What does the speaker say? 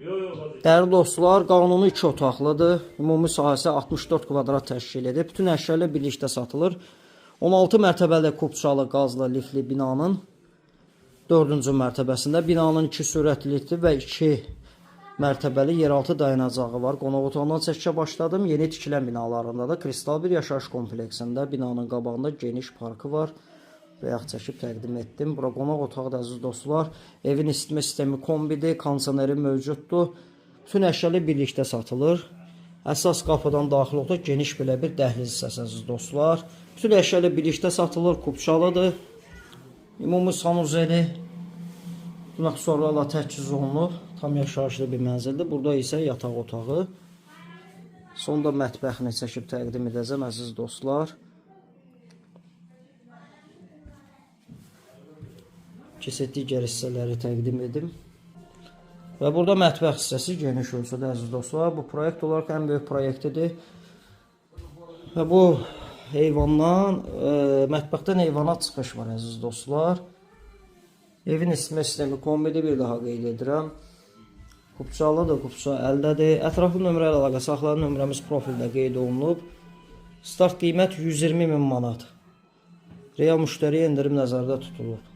Dəyərli dostlar, qanuni 2 otaqlıdır. Ümumi sahəsi 64 kvadrat təşkil edir. Bütün əşya ilə birlikdə satılır. 16 mərtəbəli kupçalı, qazlı, liftli binanın 4-cü mərtəbəsində binanın 2 sürətli lifti və 2 mərtəbəli yeraltı dayanacağı var. Qonaq otağından çəkişə başladım. Yeni tikilən binalarında da kristal bir yaşayış kompleksində binanın qabağında geniş parkı var. Bayaq çəkib təqdim etdim. Bura qonaq otağıdır, əziz dostlar. Evin isitmə sistemi kombidir, kondisioneri mövcuddur. Bütün əşyalar birlikdə satılır. Əsas qapıdan daxil olduqda geniş belə bir dəhliz hissəsi, əziz dostlar. Bütün əşyalar birlikdə satılır, kupçalıdır. Ümumi sanuzeli bütün aksesuarlarla təchiz olunub. Tam yaşayışlı bir mənzildir. Burada isə yataq otağı. Sonda mətbəxini çəkib təqdim edəcəm, əziz dostlar. Keçək digər hissələri təqdim edim. Və burada mətbəx hissəsi geniş ölçüdə, əziz dostlar. Bu proyekt olaraq ən böyük proyektidir. Və bu heyvandan, mətbəxdən heyvana çıxış var, əziz dostlar. Evin isitmə sistemi kombidir, bir daha qeyd edirəm. Kupçalıdır, kupça əldədir. Ətraflı nömrə ilə əlaqə saxlayın. Nömrəmiz profildə qeyd olunub. Start qiymət 120 min manat. Real müştəriyə endirim nəzərdə tutulub.